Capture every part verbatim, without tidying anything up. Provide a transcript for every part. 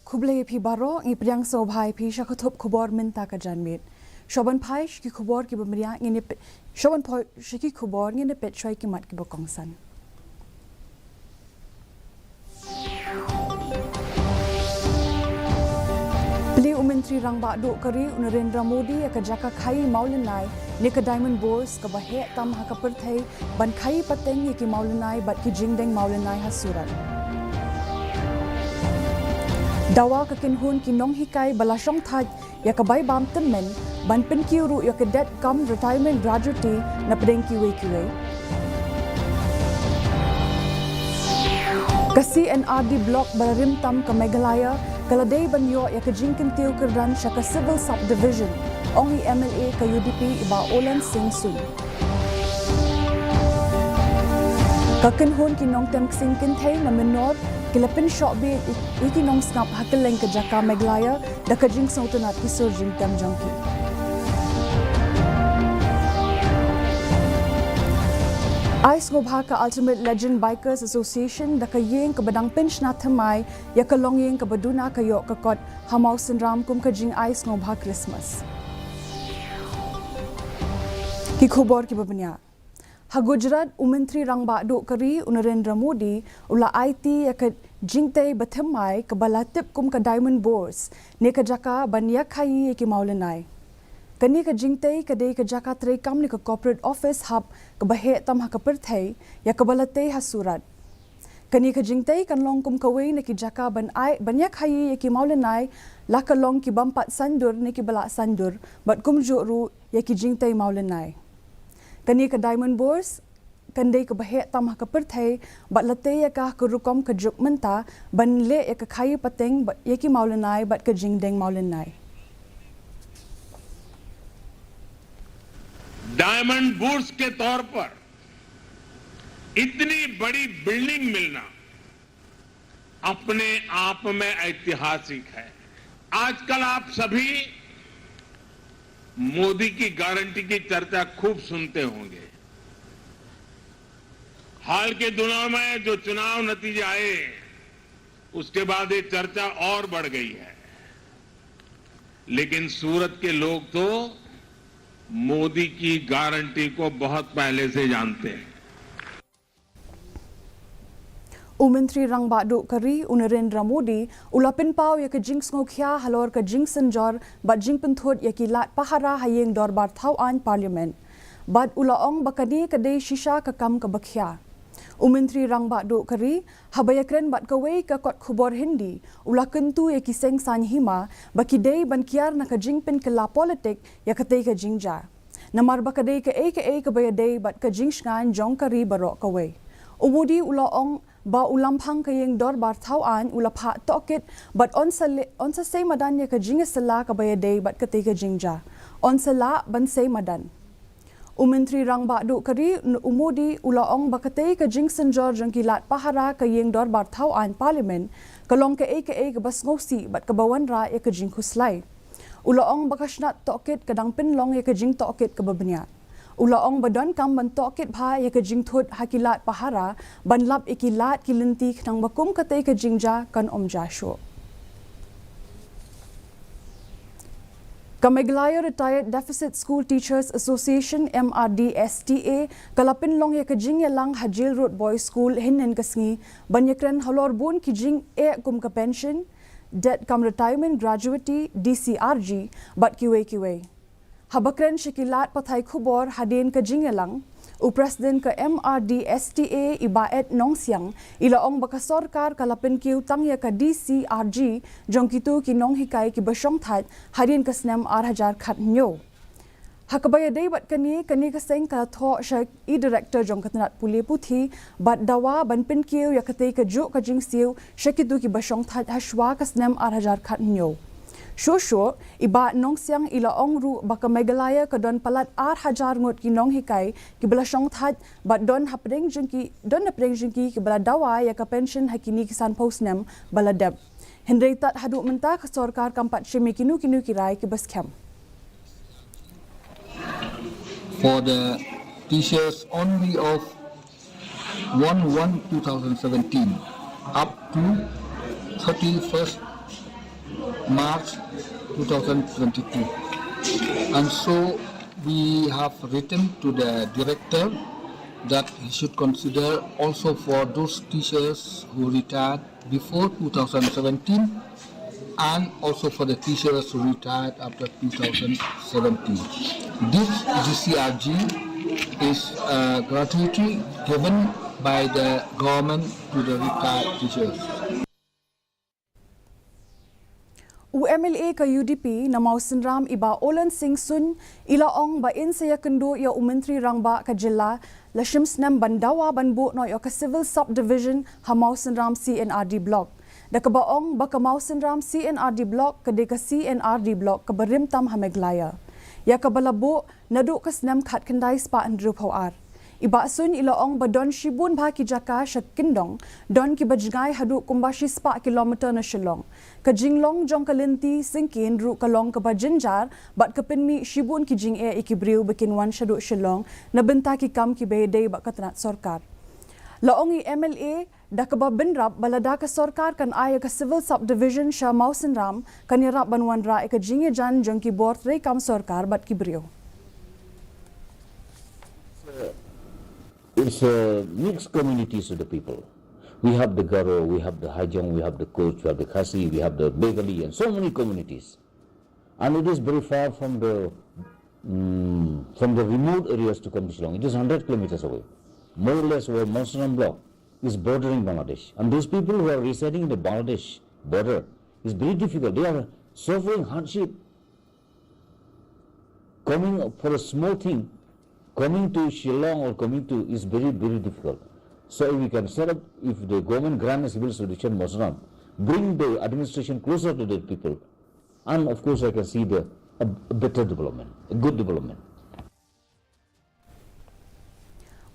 Khublei ïa phi baroh, ngi pdiang sngewbha ïa phi sha ka thup khubor mynta ka janmiet. Shuwa ban phai sha ki khubor kiba bniah ngin ïa peit, shuwa ban phai sha ki khubor ngin ïa peit shuwa ki mat kiba kongsan. Plie u Myntri Rangbah Duh ka ri u Narendra Modi ïa ka jaka khaii mawlynnai ne ka Diamond Bourse kaba heh tam ha ka pyrthei ban khaii pateng ïa ki mawlynnai bad ki jingdeng mawlynnai ha Surat. Dawa ka kynhun ki nonghikai ba la shongthait ïa ka bai bam tymmen ban pynkiew ruh ïa ka det kam retirement gratuity na pdeng kiwei kiwei. Ka C and R D block ba la rim tam ka Meghalaya ka la dei ban ïoh ïa ka jingkyntiew kyrdan sha ka civil subdivision, ong i M L A ka U D P i Bah Olan Singh Suin. Ka kynhun ki nongtem ksing kynthei na Mynnoh ki la pynshoh beit ïa ki nongsngap ha kylleng ka jaka Meghalaya da ka jingsngewtynnad ki sur jingtem jong ki. Ai sngewbha ka Ultimate Legend Bikers Association da ka ïing kaba dang pynshna thymmai ïa ka longïing kaba duna ka ïoh ka kot ha Mawsynram kum ka jingai sngewbha Christmas. Ki khubor kiba bniah. Ha Gujarat, u Myntri Rangbah Duh ka ri u Narendra Modi u la aiti ïa ka jingtei ba thymmai kaba la tip kum ka Diamond Bourse ne ka jaka ban ïa khaii ïa ki mawlynnai. Kane ka jingtei ka dei ka jaka treikam ne ka corporate office hub kaba heh tam ha ka pyrthei ïa kaba la tei ha Surat. Kane ka jingtei kan long kum kawei na ki jaka ban ai, ban ïa khaii ïa ki mawlynnai, la ka long ki bym pat saiñdur ne kiba la saiñdur, bad kumjuh ruh ïa ki jingtei mawlynnai. Kane ka Diamond Bourse kan dei kaba heh tam ha ka pyrthei bad la tei ïa ka ha ka rukom ka juk mynta ban leh ïa ka khaii pateng ba-, ïa ki mawlynnai bad ka jingdeng mawlynnai. Diamond bourse के तौर पर इतनी बड़ी बिल्डिंग मिलना अपने आप में ऐतिहासिक है। आजकल आप सभी मोदी की गारंटी की चर्चा खूब सुनते होंगे। हाल के दिनों में जो चुनाव नतीजे आए, उसके बाद ये चर्चा और बढ़ गई है। लेकिन सूरत के लोग तो मोदी की गारंटी को बहुत पहले से जानते हैं। U Myntri Rangbah Duh ka ri u Narendra Modi u la pynpaw ïa ka jingsngewkhia halor ka jingsynjor bad jingpynthut ïa ki lad pahara ha ïing dorbar thaw aiñ Parliament. Bad u la ong ba kane ka dei shisha ka kam kaba khia. U Myntri Rangbah Duh ka ri, haba ïakren bad kawei ka kot khubor Hindi, u la kyntu ïa ki seng saiñ hima ba ki dei ban kiar na ka jingpynkylla politik ïa katei ka jingjia. Namar ba ka dei kaei kaei kaba ïadei bad ka jingshngaiñ jong ka ri baroh kawei. U Modi u la ong ba u lamphang ka ïing dorbar thaw aiñ u la phah tohkit bad yn sa le-, yn sa sei madan ïa ka jingïasylla kaba ïadei bad katei ka jingjia. Yn sa lah ban sei madan. U Myntri Rangbah Duh ka ri, u Modi, u la ong ba katei ka jingsynjor jong ki lad pahara ka ïing dorbar thaw aiñ Parliament ka long kaei kaei kaba sngewsih bad kaba wanrah ïa ka jingkhuslai. U la ong ba ka shnat tohkit ka dang pynlong ïa ka jingtohkit kaba bniah. U la ong ba donkam ban tohkit bha ïa ka jingthut ha ki lad pahara ban lap ïa ki lad ki lynti khnang ba kum katei ka jingjia kan ym jia shuh. Ka Meghalaya Retired Deficit School Teachers Association, M R D S T A, ka la pynlong ïa ka jingïalang ha Jail Road Boys School hynnin ka sngi ban ïakren halor bun ki jingeh kum ka pension, det kam retirement gratuity, D C R G, bad kiwei kiwei. Haba kren sha ki lad pathai khubor hadien ka jingïalang, u President ka M R D S T A i Bah Ed Nongsiang, i la ong ba ka sorkar ka la pynkiew tang ïa ka D C R G jong kito ki nonghikai kiba shongthait hadien ka snem ar hajar khathynñiew. Ha kaba ïadei bad kane, kane ka seng ka la thoh sha i Director jong ka tnat pule puthi bad dawa ban pynkiew ïa katei kajuh ka jingsiew sha kito kiba shongthait hashwa ka snem ar hajar khathynñiew. Shuh shuh, i Bah Nongsiang i la ong ruh ba ka Meghalaya ka don palat ar hajar ngut ki nonghikai kiba la shongthait bad don hapdeng jong ki, don hapdeng jong ki kiba la dawa ïa ka pension ha kine ki sanphew snem ba la dep. Hynrei tad haduh mynta ka sorkar kam pat shim ïa kino kino ki rai kiba skhem. For the teachers only of one one two thousand seventeen up to thirty-first March two thousand twenty-two. And so we have written to the director that he should consider also for those teachers who retired before two thousand seventeen and also for the teachers who retired after two thousand seventeen. This G C R G is a gratuity given by the government to the retired teachers. U M L A ka U D P na Mawsynram i Bah Olen Singh Suin i la ong ba in sa ïakynduh ïa u Myntri Rangbah ka jylla la shim snem ban dawa ban buh noh ïa ka Civil Subdivision ha Mawsynram C and R D Block. Da kaba ong ba ka Mawsynram C and R D Block ka dei ka C and R D Block kaba rim tam ha Meghalaya, ïa kaba la buh naduh ka snem khatkhyndai spah hynriewphew ar. I Bah Suin i la ong ba don shibun bha ki jaka sha kyndong, don kiba jngai haduh kumba shispah kilometer na Shillong. Ka jinglong jong ka lynti syngkien ruh ka long kaba jynjar bad ka pynmih shibun ki jingeh ïa ki briew ba kin wan shaduh Shillong na bynta ki kam kiba ïadei bad ka tnat sorkar. La ong i M L A da kaba bynrap ba lada ka sorkar kan ai ïa ka Civil Subdivision sha Mawsynram, kan ïarap ban wanrah ïa ka jingïajan jong ki bor treikam sorkar bad ki briew. It's a mixed communities of the people. We have the Garo, we have the Hajong, we have the Koch, we have the Khasi, we have the Bengali, and so many communities. And it is very far from the, mm, from the remote areas to come to Shillong. It is hundred kilometers away. More or less, our Mawsynram block is bordering Bangladesh. And those people who are residing in the Bangladesh border is very difficult. They are suffering hardship. Coming for a small thing, coming to Shillong or coming to is very, very difficult. So if we can set up, if the government grant a civil solution, Mawsynram, bring the administration closer to the people, and of course I can see the, a, a better development, a good development.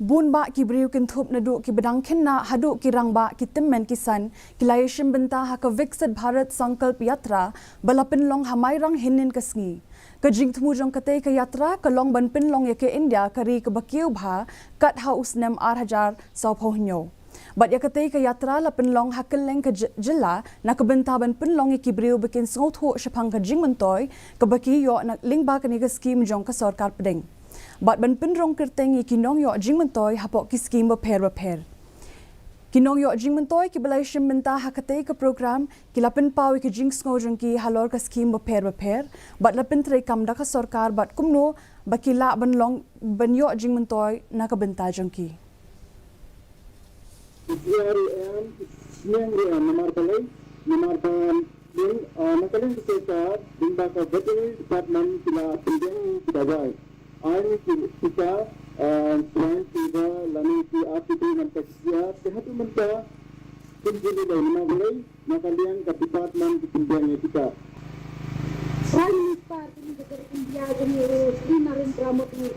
Bun bah ki briew kynthup naduh kiba dang khynnah haduh ki rangbah, ki tymmen ki san, ki la ïashim bynta ha ka Viksit Bharat Sankalp Yatra ba la pynlong ha Mairang hynnin ka sngi. Ka jingthmu jong katei ka yatra ka long ban pynlong ïa ka India ka ri kaba kiew bha kat ha u snem ar hajar sawphew hynñiew. Bad ïa katei ka yatra la pynlong ha kylleng ka jy-, jylla na ka bynta ban pynlong ïa ki briew ba kin sngewthuh shaphang ka jingmyntoi kaba ki ïoh na lyngba kane ka skim jong ka sorkar pdeng, bad ban pynrung kyrteng ïa ki nongïoh jingmyntoi hapoh ki skim bapher bapher. Ki nongïoh jingmyntoi kiba la ïashim bynta ha katei ka program ki la pynpaw ïa ka jingsngew jong ki halor ka skim bapher bapher, bad la pyntreikam da ka sorkar bad kumno ba ki lah ban long ban ïoh jingmyntoi na ka bynta jong ki. Ki sneng ruh em, ki sneng ruh em, namar balei, namar ba ding, ah, na ka liang ka sorkar, ding ba ka veterinary department ki la pynbeiñ ki dawai. Ai ni ki tika, ah, swine fever, lane ki R T P man ka P C R, te haduh mynta, kin jylliew dei namar balei, na ka liang ka department ki pynbeiñ ïa kita. Prime Minister ka ri ka India ka ri u Shri Narendra Modi,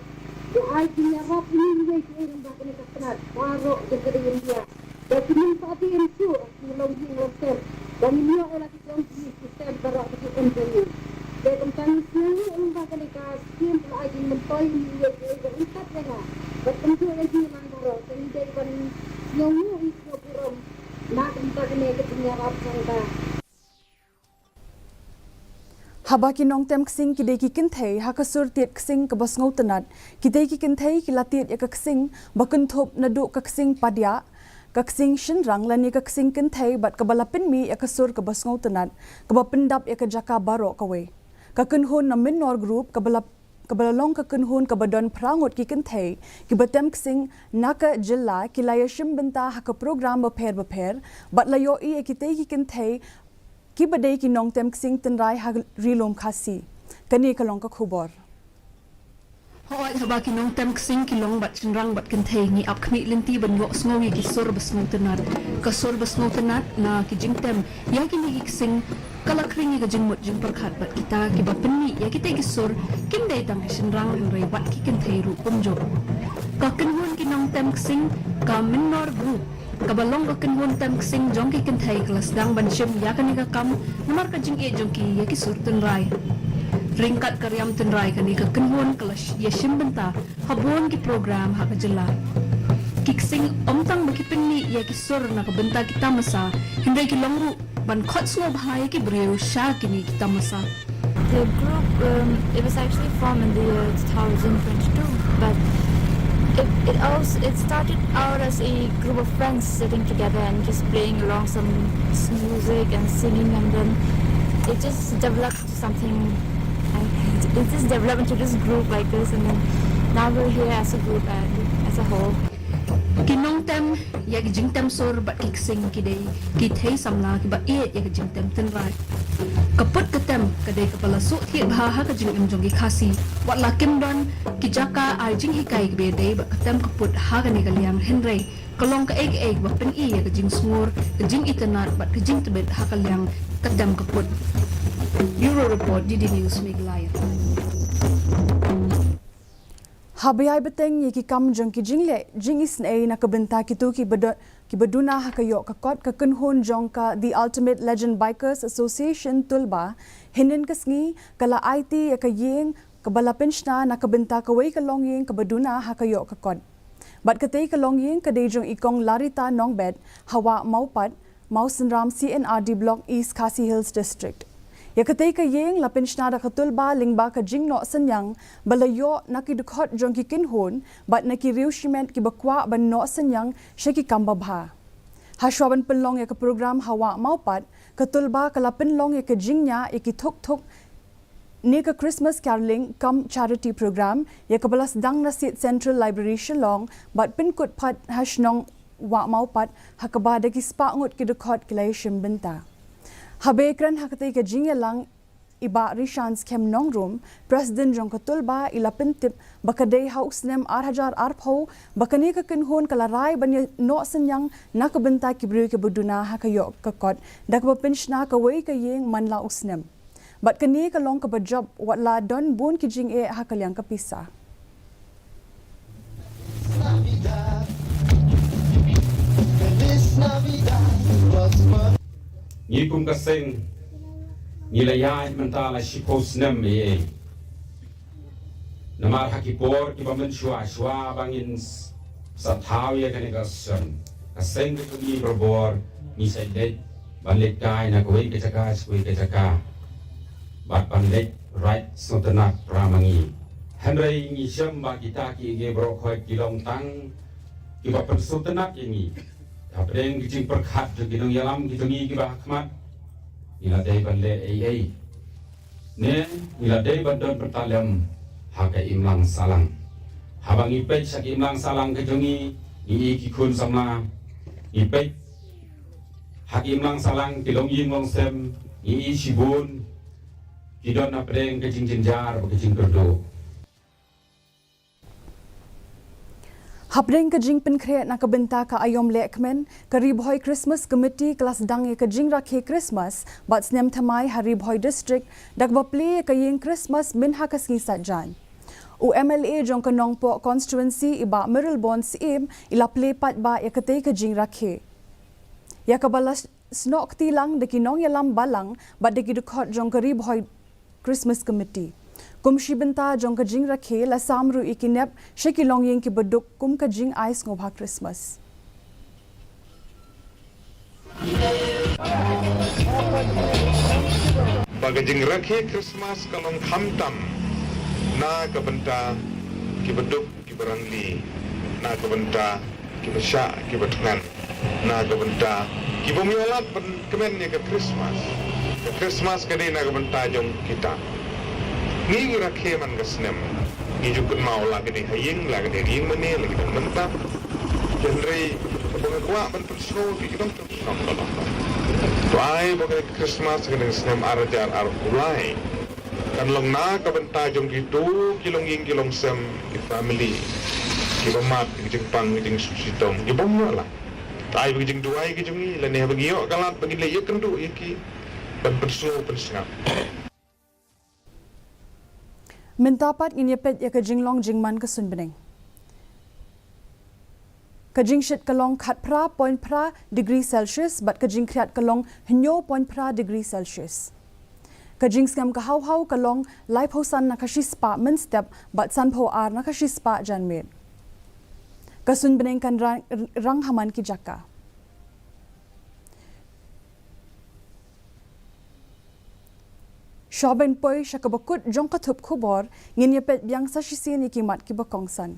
u ai jingïarap ïa ngi ruwei ki ïing ba kane ka tnat baroh ka ri India. Ba ki ning sa ti em su ki long jing long ter. Ba ngi ïoh ïa la ki jong ki system baroh ki em jong ngi. Te kumta ngi sngewthuh long ba kane ka skim ka ai jingmyntoi ïa ngi ruwei ki ïing ba ryngkat ïa nga. Ba kumjuh ïa ngi lang baroh te ngi dei ban sngewthuh ïa ngi sngewburom. Na kumta kane ka jingïarap jong ka. Haba ki nongtem ksing ki dei ki kynthei ha ka sur tied ksing kaba sngewtynnat, kitei ki kynthei ki la tied ïa ka ksing ba kynthup naduh ka ksing padiah, ka ksing shynrang lane ka ksing kynthei bad kaba la pynmih ïa ka sur kaba sngewtynnat, kaba pyndap ïa ka jaka baroh kawei. Ka kynhun na Minnor Group kaba la kaba la long ka kynhun kaba don phra ngut ki kynthei kiba tem ksing na ka jylla ki la ïashim bynta ha ka program bapher bapher bad la ïohi ïa kitei ki kynthei kiba dei ki nongtem ksing tynrai ha ri lum Khasi. Kane ka long ka khubor. Hooid, haba ki nongtem ksing ki long bad shynrang bad kynthei, ngi ap khmih lynti ban ïohsngew ïa ki sur ba sngewtynnat. Ka sur ba sngewtynnat na ki jingtem ïa kine ki ksing ka la khring ïa ka jingmut jingpyrkhat bad kita kiba pynmih ïa kitei ki sur kim dei tang ki shynrang hynrei bad ki kynthei ruh kumjuh. Ka kynhun ki nongtem ksing ka Minnor Group, kaba long ka kynhun tem ksing jong ki kynthei, ka la sdang ban shim ïa kane ka kam namar ka jingïeit jong ki ïa ki sur tynrai. Ryngkat ka riam tynrai, kane ka kynhun ka la sh-, ïashim bynta ha bun ki program ha ka jylla. Ki ksing ym tang ba ki pynmih ïa ki sur na ka bynta ki tamasa, hynrei ki long ruh ban khot sngewbha ïa ki briew sha kine ki tamasa. The group, um, it was actually formed in the year two thousand twenty-two, but it, it also, it started out as a group of friends sitting together and just playing along some s-, music and singing, and then it just developed to something. I, it just developed into this group like this, and then now we're here as a group and as a whole. Ki nongtem ïa ki jingtem sur bad ki ksing ki dei ki thei samla kiba ïeit ïa ka jingtem tynrai. Ka put ka tem ka dei kaba la suk thied bha ha ka jingim jong ki Khasi. Wat la kim don ki jaka ai jinghikai kaba dei bad ka tem ka put ha kane ka liang, hynrei ka long kaei kaei kaba pyni ïa ka jingsngur, ka jingitynnad bad ka jingtbit ha ka liang ka tem ka put. Bureau Report, D D News Meghalaya. Haba ïai bteng ïa ki kam jong ki jingleh jingisynei na ka bynta kito kiba do-, kiba duna ha ka ïoh ka kot, ka kynhun jong ka The Ultimate Legend Bikers Association Tulba, hynnin ka sngi ka la aiti ïa ka ïing kaba la pynshna na ka bynta kawei ka longïing kaba duna ha ka ïoh ka kot. Bad katei ka longïing ka dei jong i Kong Larita Nongbet ha Wah Mawpat, Mawsynram C and R D Block, East Khasi Hills District. Ïa katei ka ïing la pynshna da ka Tulba lyngba ka jingnoh synñiang ba la ïoh na ki dkhot jong ki kynhun bad na ki riew shimet kiba kwah ban noh synñiang sha ki kam babha. Hashwa ban pynlong ïa ka program ha Wah Mawpat, ka Tulba ka la pynlong ïa ka jingñiah ïa ki thuk thuk ne ka Christmas caroling cum charity program, ïa kaba la sdang na State Central Library Shillong bad pynkut pat ha shnong Wah Mawpat, ha kaba da ki spah ngut ki dkhot ki la ïashim bynta. Haba kren ha katei ka jingïalang, i Bah Rishans Khem Nongrum, President jong ka Tulba, i la pyntip ba ka dei ha u snem ar hajar arphew ba kane ka kynhun ka la rai ban ïa noh synñiang na ka bynta ki briew kiba duna ha ka ïoh ka kot, da kaba pynshna kawei ka ïing man la u snem. Bad kane ka long kaba jop wat la don bun ki jingeh ha ka liang ka pisa. Ngi kum ka seng ngi la ïaid mynta la shiphew snem ei ei. Namar ha ki por kiba mynshuwa shuwa ba ngin s-, sa thaw ïa kane ka seng, ka seng ka jong ngi barabor ngi sa leit ban leit kai na kawei ka jaka sha kawei ka jaka bad ban leit raid sngewtynnat para ma ngi. Hynrei ngi shem ba kita ki, ngi baroh khoit ki long tang kiba pynsngewtynnat ïa ngi. Hapdeng ki jingpyrkhat jong ki nongïalam ki jong ngi kiba ha khmat, ngi la dei ban leh ei ei. Ne ngi la dei ban don bynta lem ha ka imlang sahlang. Haba ngi peit sha ka imlang sahlang ka jong ngi, ngi i ki khun samla, ngi peit ha ka imlang sahlang ki longïing longsem, ngi i shibun ki don hapdeng ka jingjynjar bad ka jingkyrduh. Hapdeng ka jingpynkhreh na ka bynta ka aïom lehkmen, ka Ri Bhoi Christmas Committee ka la sdang ïa ka jingrakhe Christmas bad snem thymmai ha Ri Bhoi District, da kaba plie ïa ka ïing Christmas myn ha ka sngi Saitjaiñ. U M L A jong ka Nongpoh Constituency, i Bah Mayralborn Syiem, i la plie paidbah ïa katei ka jingrakhe, ïa kaba la snoh kti lang da ki nongïalam balang bad da ki dkhot jong ka Ri Bhoi Christmas Committee. Kum shi bynta jong ka jingrakhe, la sam ruh ïa ki nep sha ki longïing kiba duk kum ka jingai sngewbha Christmas. Ba ka jingrakhe Christmas ka long khamtam na ka bynta kiba duk kiba rangli, na ka bynta kiba shah kiba thngan, na ka bynta ki bym ïoh lad ban kmen ïa ka Christmas. Ka Christmas ka dei na ka bynta jong kita. Ngi ngi rakhe man ka snem, ngi ju kynmaw la ka dei ha ïing, la ka dei ha ïing mane, la ka dei mynta. Hynrei kaba nga kwah ban pynsngew ïa ki nongpynsngew ka long, to ai ba ka Christmas ka dei snem ar hajar arphew lai. Kan long na ka bynta jong kito ki longïing ki longsem, ki family kiba mad, ki jingpang, ki jingshitom, ki bym ïoh lad. Ai ba ki jingduwai ki jong ngi lane ba ngi ïoh ka lad ba ngi leh ïakynduh ïa ki ban pynsngew pynsngap. Mynta pat ngin ïa peit ïa ka jinglong jingman ka suiñbneng. Ka jingshit ka long khatphra point phra degree Celsius bad ka jingkhriat ka long hynñiew point phra degree Celsius. Ka jingsngem ka hawhaw ka long laiphew san na ka shispah mynstep bad sanphew ar na ka shispah janmiet. Ka suiñ bneng kan rang, rang ha man ki jaka. Shuwa ban poi sha kaba kut jong ka thup khubor, ngin ïa peit biang sa shisien ïa ki mat kiba kongsan.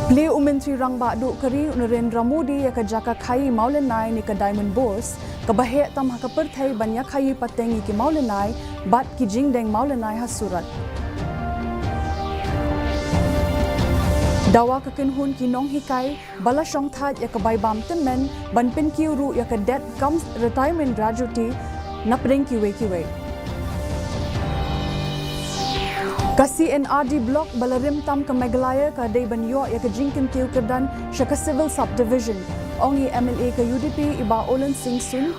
Plie u Myntri Rangbah duh ka ri u Narendra Modi ïa ka jaka khaii mawlynnai ne ka Diamond Bourse, kaba heh tam ha ka pyrthei ban ïa khaii pateng ïa ki mawlynnai bad ki jingdeng mawlynnai ha Surat. Dawa ka kynhun ki nonghikai ba la shongthait ïa ka bai bam tymmen ban pynkiew ruh ïa ka det kam retirement gratuity napdeng kiwei kiwei. Ka C&RD Block ba la rim tam ka Meghalaya ka dei ban ïoh ïa ka jingkyntiew kyrdan sha ka Civil Subdivision, ong i MLA ka UDP i Bah Olen Singh Suin.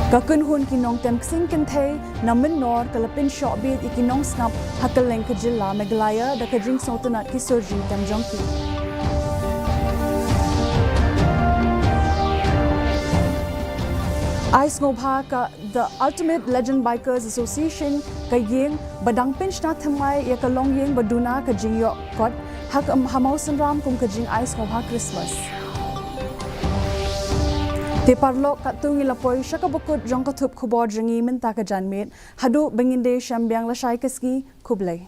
Ka kynhun ki nongtem ksing kynthei na Mynnor ka la pynshoh bieit ïa ki nongsngap ha kylleng ka jylla Meghalaya da ka jingsngewtynnat ki sur jingtem jong ki. Ai sngewbha ka The Ultimate Legend Bikers Association, ka ïing ba dang pynshna thymmai ïa ka longïing ba duna ka jingïoh kot ha ka, ha Mawsynram kum ka jingai sngewbha Christmas. Te paralok, katto ngi la poi sha kaba kut jong ka thup khubor jong ngi mynta ka janmiet. Haduh ba ngin ïashem biang lashai ka sngi, khublei.